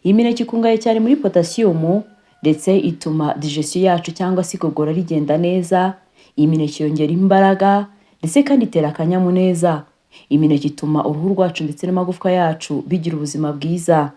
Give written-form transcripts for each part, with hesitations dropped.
Imineke ikungahaye cyane muri potasiyumu, ndetse ituma digestion yacu cyangwa se igogora rigenda neza. Imineke yongera imbaraga, ndetse kandi itera akanyamuneza. Imineke ituma uruhu rwacu ndetse n'amagufwa yacu bigira ubuzima bwiza.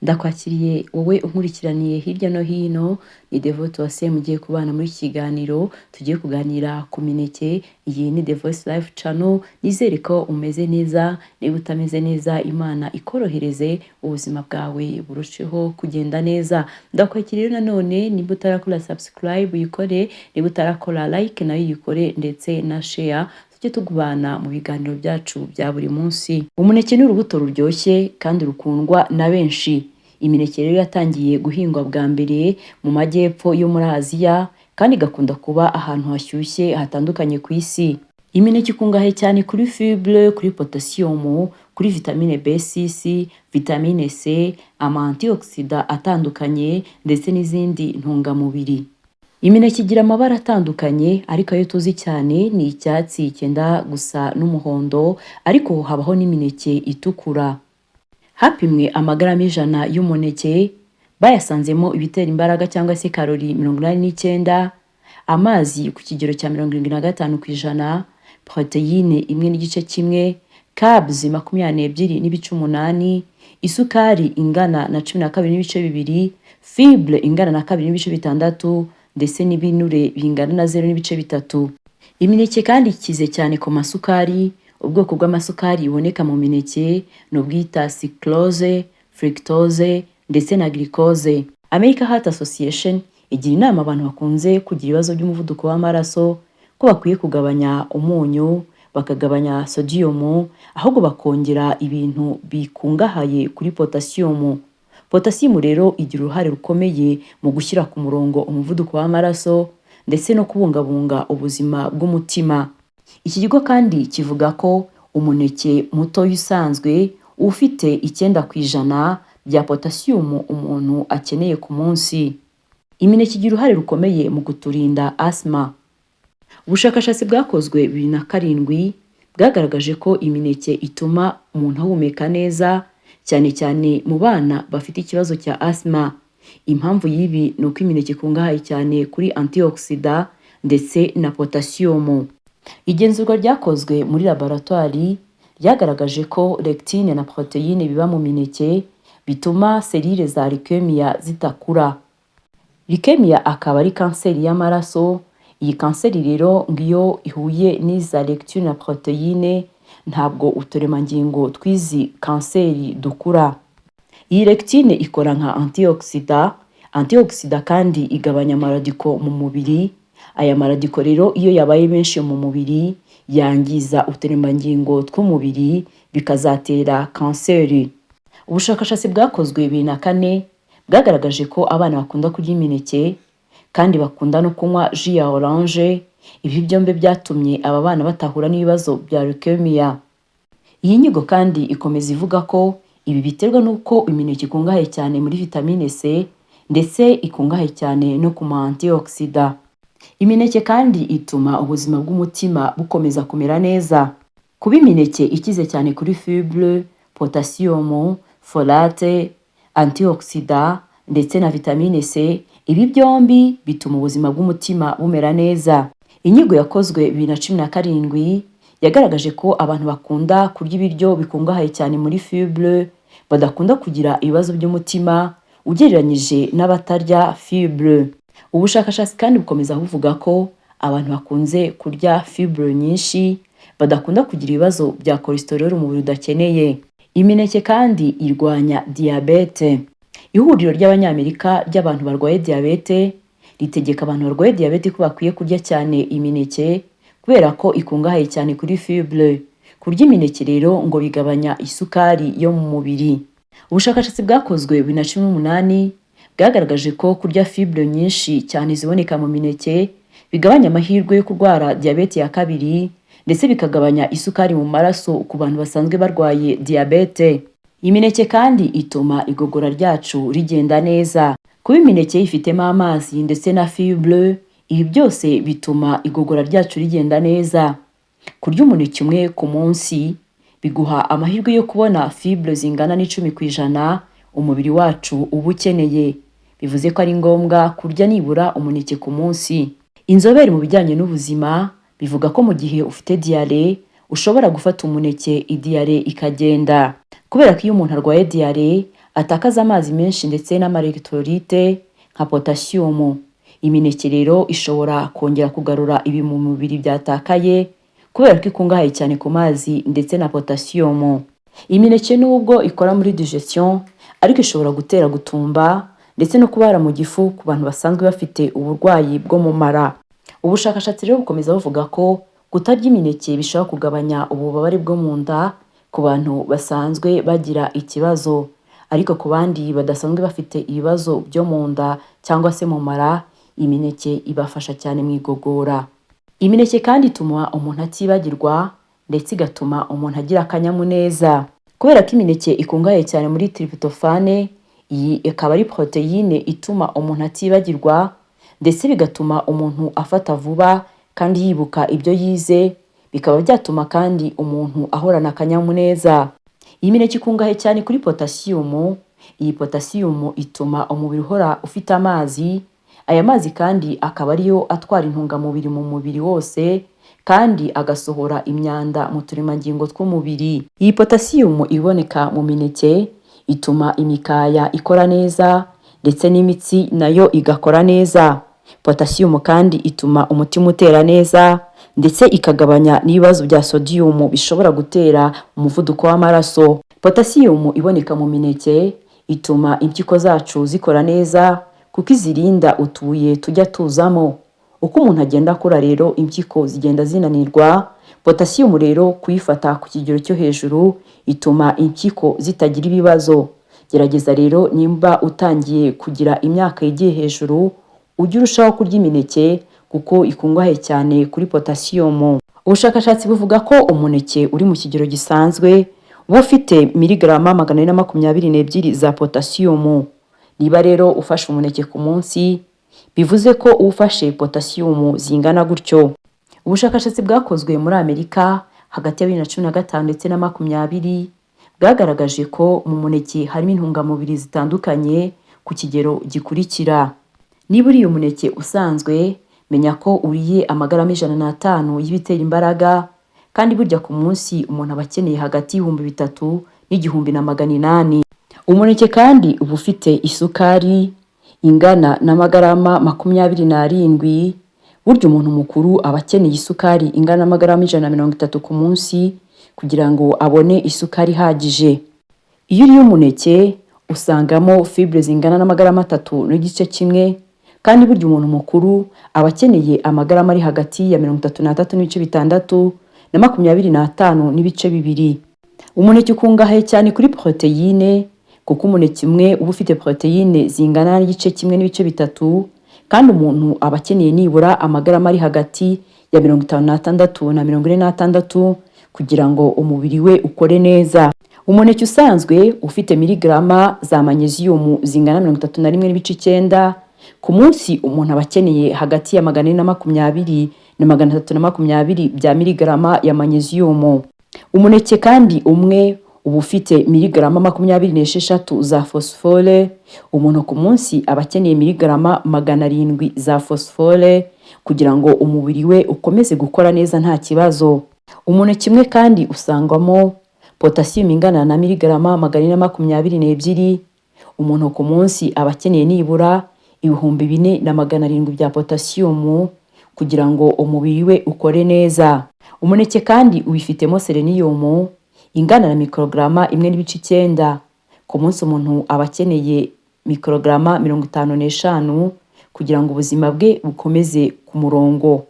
Ndakwakiriye wowe unkurikiraniye hirya no hino, ni Devote Uwase mugiye kubana muri iki kiganiro. Tugiye kuganira ku mineke. Iyi ni The Voice Life Channel. Nizere ko umeze neza. Niba utameze neza, Imana ikorohereze, ubuzima bwawe burusheho kugenda neza. Ndakwakiriye nanone. Niba utarakora subscribe, uyikore. Niba utarakora like, nayo uyikore, ndetse na share, tujye tugubana mu biganiro byacu bya buri munsi. Umuneke ni urubuto ruryoshye kandi rukundwa na benshi. Imineke rero yatangiye guhingwa bwa mbere mu majyepfo yo muri Aziya, kandi igakunda kuba ahantu hashyushye hatandukanye ku isi. Imineke ikungahaye cyane kuri fibre, kuri potasiyumu, kuri vitamine B6, vitamine C, ama antioxidant atandukanye, ndetse n'izindi ntungamubiri. Imineke igira amabara atandukanye, ariko ayo tuzi cyane ni icyatsi cyenda gusa n'umuhondo, ariko habaho n'imineke itukura. Hapimwe amagarama 100 y'umuneke, bayasanzemo ibitera imbaraga cyangwa se karori 89, amazi ku kigero cya 75%, poroteyine 1.1, carbs 22.8, isukari ingana na 12.2, fibre ingana na 2.6, ndetse n'ibinure bingana na 0.3. Imineke kandi ikize cyane ku masukari. Ubwoko bw'amasukari buboneka mu mineke ni ubwita sucrose, fructose ndetse na glucose. American Heart Association igira inama abantu bakunze kugira ibibazo by'umuvuduko w'amaraso ko bakwiye kugabanya umunyu, bakagabanya sodium, ahubwo bakongera ibintu bikungahaye kuri potasiyumu. Potasiyumu rero igira uruhare rukomeye mu gushyira ku murongo umuvuduko w'amaraso ndetse no kubungabunga ubuzima bw'umutima. Iki kigo kandi kivuga ko umuneke mutoya usanzwe ufite 9% bya potasiyumu umuntu akeneye ku munsi. Imineke igira uruhare rukomeye mu kuturinda asima. Ubushakashatsi bwakozwe 2007 bwagaragaje ko imineke ituma umuntu ahumeka neza, cyane cyane mu bana bafite ikibazo cya asima. Impamvu y'ibi ni uko imineke ikungahaye cyane kuri antioxidant ndetse na potasiyumu. Igenzurwa ryakozwe muri laboratwari ryagaragaje ko lectine na poroteyine biba mu mineke bituma serire za leukemia zitakura. Leukemia akaba ari kanseri y'amaraso. Iyi kanseri rero ngo iyo ihuye n'iza lectine na poroteyine, ntabwo uturemangingo tw'izi kanseri dukura. Iyi lectine ikora nka antioxidant. Antioxidant kandi igabanya ama radical mu mubiri. Aya ma radical rero iyo yabaye menshi mu mubiri, yangiza uturemangingo tw'umubiri, bikazatera kanseri. Ubushakashatsi bwakozwe 2004 bwagaragaje ko abana bakunda kurya imineke kandi bakunda no kunywa jus ya orange, ibi byombi byatumye aba bana batahura n'ibibazo bya leukemia. Iyi nyigo kandi ikomeza ivuga ko ibi biterwa n'uko imineke ikungahaye cyane muri vitamine C, ndetse ikungahaye cyane no ku ma antioxidant. Imineke kandi ituma ubuzima bw'umutima bukomeza kumera neza. Kuba imineke ikize cyane kuri fibre, potasiyumu, folate, antioxidant ndetse na vitamine C, ibi byombi bituma ubuzima bw'umutima bumera neza. Inyigo yakozwe 2017 yagaragaje ko abantu bakunda kurya ibiryo bikungahaye cyane muri fibre badakunda kugira ibibazo by'umutima ugereranyije n'abatarya fibre. Ubushakashatsi kandi bukomeza buvuga ko abantu bakunze kurya fibre nyinshi badakunda kugira ibibazo bya cholesterol umubiri udakeneye. Imineke kandi irwanya diyabete. Ihuriro ry'Abanyamerika ry'abantu barwaye diyabete ritegeka abantu barwaye diyabete ko bakwiye kurya cyane imineke, kubera ko ikungahaye cyane kuri fibre. Kurya imineke rero ngo bigabanya isukari yo mu mubiri. Ubushakashatsi bwakozwe 2018 bwagaragaje ko kurya fibre nyinshi cyane ziboneka mu mineke bigabanya amahirwe yo kurwara diyabete ya kabiri, ndetse bikagabanya isukari mu maraso ku bantu basanzwe barwaye diyabete. Imineke kandi ituma igogora ryacu rigenda neza. Kuba imineke yifitemo amazi ndetse na fibre, ibi byose bituma igogora ryacu rigenda neza. Kurya umuneke umwe ku munsi biguha amahirwe yo kubona fibre zingana n'10%. umubiri wacu uba ukeneye. Bivuze ko ari ngombwa kurya nibura umuneke ku munsi. Inzobere mu bijyanye n'ubuzima bivuga ko mu gihe ufite diyare ushobora gufata umuneke, idiyare ikagenda. Kubera ko iyo umuntu arwaye diyare atakaza amazi menshi ndetse n'ama électrolytes nka potasiyumu. Imineke rero ishobora kongera kugarura ibi mu mubiri byatakaye, kubera ko ikungahaye cyane ku mazi ndetse na potasiyumu. Imineke nubwo ikora muri digestion, ariko ishobora gutera gutumba ndetse no kubara mu gifu ku bantu basanzwe bafite uburwayi bwo mu mara. Ubushakashatsi rero bukomeza buvuga ko kutarya imineke bishobora kugabanya ububabare bwo mu nda ku bantu basanzwe bagira ikibazo, ariko ku bandi badasanzwe bafite ibibazo byo mu nda cyangwa se mu mara, imineke ibafasha cyane mu igogora. Imineke kandi ituma umuntu atibagirwa ndetse igatuma umuntu agira akanyamuneza. Kubera ko imineke ikungahaye cyane muri tryptophane, iyi ikaba ari poroteyine ituma umuntu atibagirwa, ndetse bigatuma umuntu afata vuba kandi yibuka ibyo yize, bikaba byatuma kandi umuntu ahorana akanyamuneza. Iyi mineke ikungahaye cyane kuri potasiyumu. Iyi potasiyumu ituma umubiri uhora ufite amazi. Aya mazi kandi akaba ariyo atwara intungamubiri mu mubiri wose kandi agasohora imyanda mu turemangingo tw'umubiri. Iyi potasiyumu iboneka mu mineke ituma imikaya ikora neza ndetse n'imitsi nayo igakora neza. Potasiyumu kandi ituma umutima utera neza ndetse ikagabanya n'ibibazo bya sodiyumu bishobora gutera umuvuduko w'amaraso. Potasiyumu iboneka mu mineke ituma impyiko zacu zikora neza, kuko izirinda utubuye tujya tuzamo. Uko umuntu agenda akura rero, impyiko zigenda zinanirwa. Potasiyumu rero kuyifata ku kigero cyo hejuru ituma impyiko zitagira ibibazo. Gerageza rero, nimba utangiye kugira imyaka yigiye hejuru, ujye urushaho kurya imineke kuko ikungahaye cyane kuri potasiyumu. Ubushakashatsi buvuga ko umuneke uri mu kigero gisanzwe uba ufite miligarama 422 za potasiyumu. Niba rero ufashe umuneke ku munsi, bivuze ko uba ufashe potasiyumu zingana gutyo. Ubushakashatsi bwakozwe muri Amerika hagati ya 2015 ndetse na 20 bwagaragaje ko mu muneke harimo intungamubiri zitandukanye ku kigero gikurikira: niba uriye umuneke usanzwe, menya ko uriye amagarama 105 y'ibitera imbaraga, kandi burya ku munsi umuntu aba akeneye hagati y'3000 n'1800. Umuneke kandi uba ufite isukari ingana n'amagarama 27. Burya umuntu mukuru aba akeneye isukari ingana n'amagarama 130 ku munsi kugira ngo abone isukari ihagije. Iyo uriye umuneke usangamo fibre zingana n'amagarama 3.1, kandi burya umuntu mukuru aba akeneye amagarama ari hagati ya 33.6 na 25.2. Umuneke ukungahaye cyane kuri poroteyine, kuko umuneke umwe uba ufite poroteyine zingana n'igice 1.3, kandi umuntu aba akeneye nibura amagarama ari hagati ya 56 na 46 kugira ngo umubiri we ukore neza. Umuneke usanzwe ufite miligarama za manyeziyumu zingana 31.9. Ku munsi umuntu aba akeneye hagati ya 420 na 320 bya miligarama ya manyeziyumu. Umuneke kandi umwe uba ufite miligarama 26 za fosifore. Umuntu ku munsi aba akeneye miligarama 700 za fosifore kugira ngo umubiri we ukomeze gukora neza nta kibazo. Umuneke umwe kandi usangwamo potasiyumu ingana na miligarama 422. Umuntu ku munsi aba akeneye nibura 4700 bya potasiyumu kugira ngo umubiri we ukore neza. Umuneke kandi wifitemo seleniyumu ingana na mikorogaramu 1.9. Ku munsi umuntu aba akeneye mikorogaramu 55 kugira ngo ubuzima bwe bukomeze ku murongo.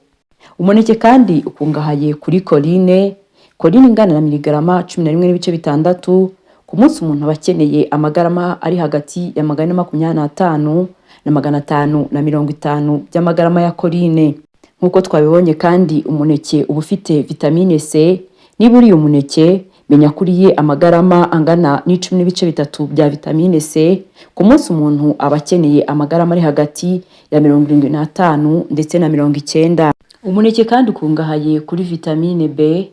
Umuneke kandi ukungahaye kuri choline, choline ingana na miligarama 11.6. Ku munsi umuntu aba akeneye amagarama ari hagati ya 425 na 550 by'amagarama ya choline. Nk'uko twabibonye kandi, umuneke uba ufite vitamine C. Niba uriye umuneke, menya ko uriye amagarama angana n'10.3 bya vitamine C. Ku munsi umuntu aba akeneye amagarama ari hagati ya 75 ndetse na 90. Umuneke kandi ukungahaye kuri vitamine B,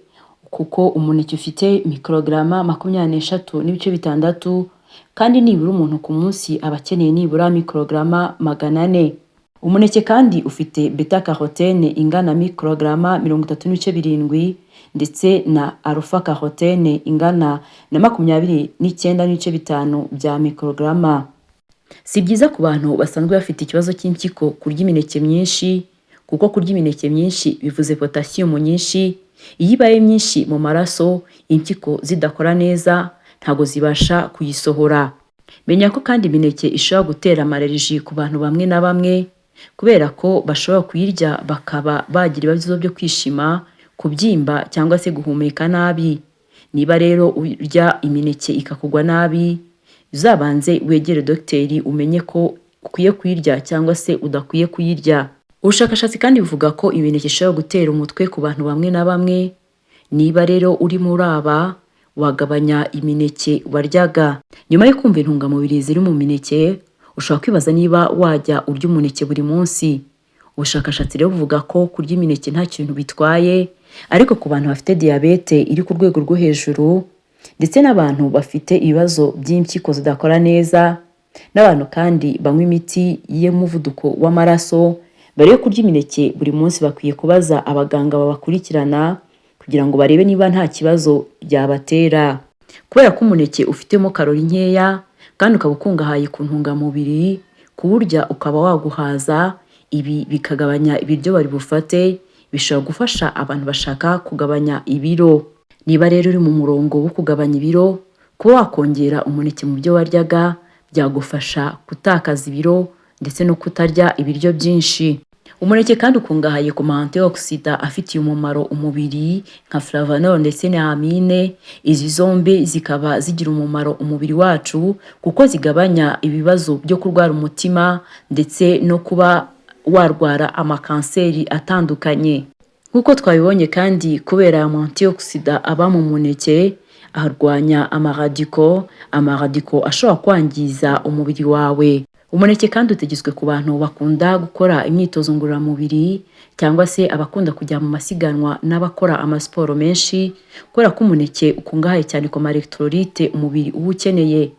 kuko umuneke ufite mikorogaramu 23.6. Kandi nibura umuntu ku munsi aba akeneye nibura mikorograma 400. Umuneke kandi ufite beta carotene ingana mikorograma 30.7 ndetse na alpha carotene ingana na 29.5 bya mikorograma. Si byiza ku bantu basanzwe bafite ikibazo cy'impyiko kurya imineke myinshi, kuko kurya imineke myinshi bivuze potasiyumu nyinshi. Iyo ibaye myinshi mu maraso, impyiko zidakora neza, ntabwo zibasha kuyisohora. Menya ko kandi imineke ishobora gutera ama allergie ku bantu bamwe na bamwe, kubera ko bashobora kuyirya bakaba bagira ibibazo byo kwishima, kubyimba cyangwa se guhumeka nabi. Niba rero urya imineke ikakugwa nabi, uzabanze wegere dogiteri umenye ko ukwiye kuyirya cyangwa se udakwiye kuyirya. Ubushakashatsi kandi buvuga ko imineke ishobora gutera umutwe ku bantu bamwe na bamwe. Niba rero uri muri aba, wagabanya imineke waryaga. Nyuma yo kumva intungamubiri ziri mu mineke, ushobora kwibaza niba wajya urya umuneke buri munsi. Ubushakashatsi rero buvuga ko kurya imineke nta kintu bitwaye, ariko ku bantu bafite diyabete iri ku rwego rwo hejuru, ndetse n'abantu bafite ibibazo by'impyiko zidakora neza, n'abantu kandi banywa imiti y'umuvuduko w'amaraso, mbere yo kurya imineke buri munsi bakwiye kubaza abaganga babakurikirana kugira ngo barebe niba nta kibazo byabatera. Kubera ko umuneke ufitemo karori nkeya kandi ukaba ukungahaye ku ntungamubiri, kuwurya ukaba waguhaza, ibi bikagabanya ibiryo bari bufate, bishobora gufasha abantu bashaka kugabanya ibiro. Niba rero uri mu murongo wo kugabanya ibiro, kuba wakongera umuneke mu byo waryaga byagufasha gutakaza ibiro ndetse no kutarya ibiryo byinshi. Umuneke kandi ukungahaye ku ma antioxidant afitiye umumaro umubiri nka flavanol ndetse na amine. Izi zombi zikaba zigira umumaro umubiri wacu kuko zigabanya ibibazo byo kurwara umutima ndetse no kuba warwara amakanseri atandukanye. Nk'uko twabibonye kandi, kubera aya antioxidant aba mu muneke, arwanya ama radicaux ashobora kwangiza umubiri wawe. Umuneke kandi utegetswe ku bantu bakunda gukora imyitozo ngororamubiri cyangwa se abakunda kujya mu masiganwa n'abakora amasiporo menshi, kubera ko umuneke ukungahaye cyane ku ma électrolytes umubiri uba ukeneye.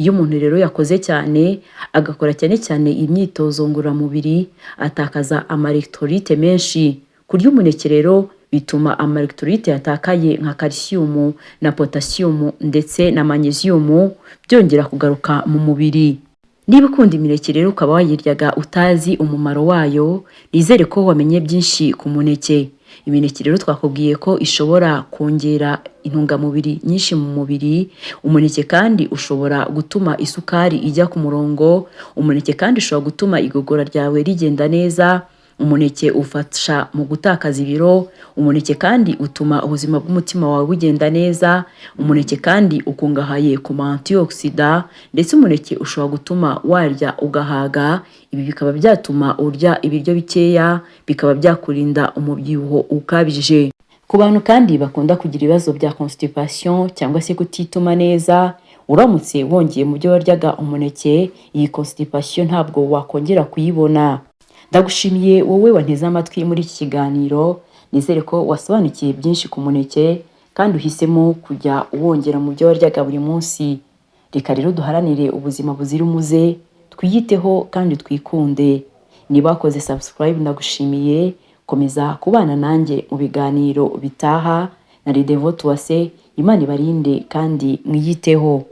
Iyo umuntu rero yakoze cyane, agakora cyane cyane imyitozo ngororamubiri, atakaza ama électrolytes menshi. Kurya umuneke rero bituma ama électrolytes yatakaye nka calcium na potasiyumu ndetse na magnésium byongera kugaruka mu mubiri. Niba ukunda imineke rero ukaba wayiryaga utazi umumaro wayo, nizere ko wamenye byinshi ku muneke. Imineke rero twakubwiye ko ishobora kongera intungamubiri nyinshi mu mubiri. Umuneke kandi ushobora gutuma isukari ijya ku murongo. Umuneke kandi ushobora gutuma igogora ryawe rigenda neza. Umuneke ufasha mu gutakaza ibiro. Umuneke kandi utuma ubuzima bw'umutima wawe bugenda neza. Umuneke kandi ukungahaye ku ma antioxidant, ndetse umuneke ushobora gutuma warya ugahaga. Ibi bikaba byatuma urya ibiryo bikeya, bikaba byakurinda umubyibuho ukabije. Ku bantu kandi bakunda kugira ibibazo bya constipation cyangwa se kutituma neza, uramutse wongeye mu byo waryaga umuneke, iyi constipation ntabwo wakongera kuyibona. Ndagushimiye wowe wanteze amatwi muri iki kiganiro. Nizere ko wasobanukiye byinshi ku muneke kandi uhisemo kujya uwongera mu byo waryaga buri munsi. Reka rero duharanire ubuzima buzira umuze, twiyiteho kandi twikunde. Niba wakoze subscribe, ndagushimiye. Komeza kubana nanjye mu biganiro bitaha. Na Devote Uwase. Imana ibarinde kandi mwiyiteho.